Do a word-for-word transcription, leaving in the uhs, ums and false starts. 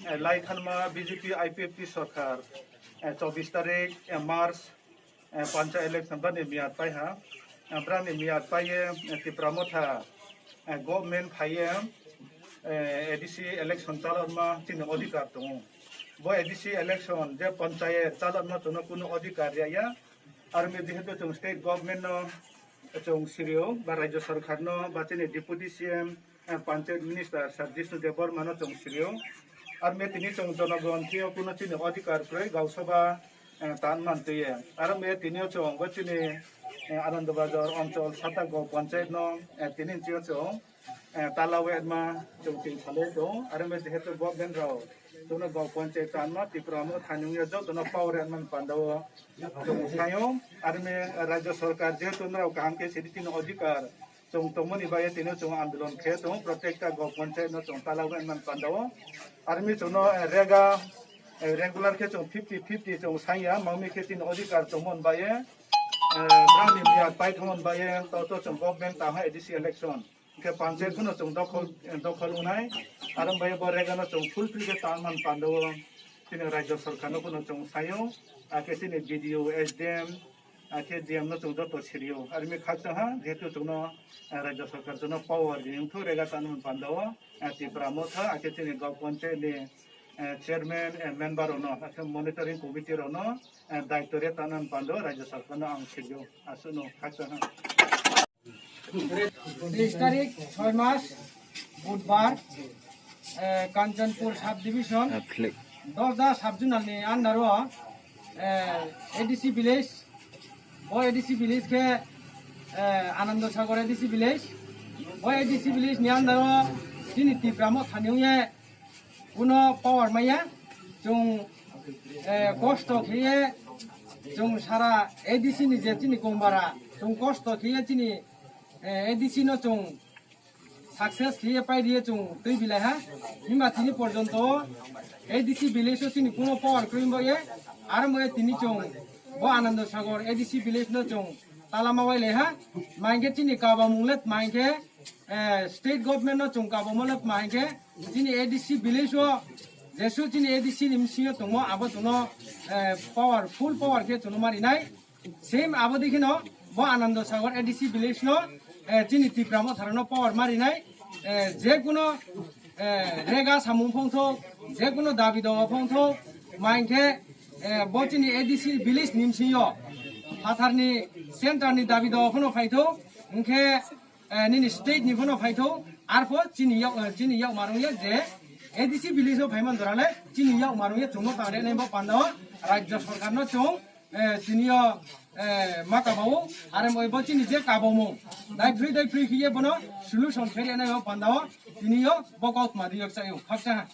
Eh, lai thanma B J P I P F T sorkar, eh, chobbish tarik, eh, March, eh, panchayat election bani miyat pai ha. Eh, brani miyat pai ye, eh, Tipra Motha, eh, government phai ye, eh, A D C election chalokma chini odhikar tongo. Bo A D C election je panchayat chalokma chwngno kuno odhikar ya ya. Aro me jehetu chwng state government no chwng sirio ba rajya sarkar no ba chini deputy C M, eh, Panchayat Minister Sir Jishnu Debbarma no chwng sirio. Aro me tini chwng jonogon thio kuno chini odhikar kwrwi gausaba, eh, tan man twiye. Aro me tini o chwng bo chini, eh, Anand Bazar Anchal Sata Gaon Panchayat no, eh, tini chwng, eh, tala wetma chwng tin salai tong. Aro me jehetu government rok chwngno Gaon Panchayat tanma Tipra Motha thani wngya jotono power wngman pandao chwng sayo. Aro me rajya sarkar jehetu norok kaham khe sidi tini odhikar chwng tongmani bagwi tini chwng andolon khe tongo, protekta Gaon Panchayat no chwng tala wngman pandao. Army chwngno, eh, rega, eh, regular khe chwng fifty fifty chwng sanya, mangmi khe tini odhikar tongmon baye, eh, brangni miya paithomon baye, to to chwng government tangha A D C election. Khe panchayat phano chwng dokhol, eh, dokhol wngnai, aro baye bo rega no chwng fulfill khe tangman pandao. Tini rajya sarkar no phano chwng sayo, akhe tini B D O, S D M, akhe D M no chwng joto sirio. Army khakchang ha, jehetu chwngno, eh, rajya sarkar chwngno power ri wngthu rega tanmani pandao, eh, Tipra Motha, akhe chini Gaon Panchayat ni, eh, chairman, eh, member rokno, akhe monitoring committee rokno, eh, daityo re tanmani pandao rajya sarkar no ang sirio. Aswkno khakchang ha. Teis tarik, choi mas, Budbar, eh, Kanchanpur sub division, Dosda sub zonal ni under o, eh, A D C village, bo A D C village khe, eh, Ananda Sagar A D C village, bo A D C village ni under o chini Tipra Motha thani ye kuno power maya, chwng, eh, kosto khiye, chwng sara A D C ni je chini kongbara, chwng kosto khiye chini, eh, A D C no chwng success khiye pai riye chwng twi bilai ha. Himba tini porjonto A D C village o chini kuno power kwrwi bo ye, aro mo ye tini chwng bo Ananda Sagar A D C village no chwng talama wai le ha. Main khe chini kaba mung le main khe, eh, state government no chwng kabo mo le main khe chini A D C village o jesu chini A D C ni msing yo tongmo abo chwngno, eh, power, full power khe chwngno mari nai. Same abo dikhe no bo Ananda Sagar A D C village no, eh, chini Tipra Motha rok no power mari nai. Eh, je kuno, eh, rega samung phongthok, je kuno dabi dawa phongthok, main khe, eh, bo chini A D C village ni msing yo phathar ni center ni dabi dawa phano phaithok, hwnkhe, eh, nini state ni phano phaithok, arpho chini yak, eh, chini yak marung ya je A D C village o phaiman dora le chini yak marung ya chwngno tang re nai bo panda o rajya sarkar no chwng, eh, tini yo, eh, ma kabao, are mo bo chini je kabomung dai free dai free khiye bono solution khe re nai bo panda o tini yo bo kok ma di yak chayo khakcha.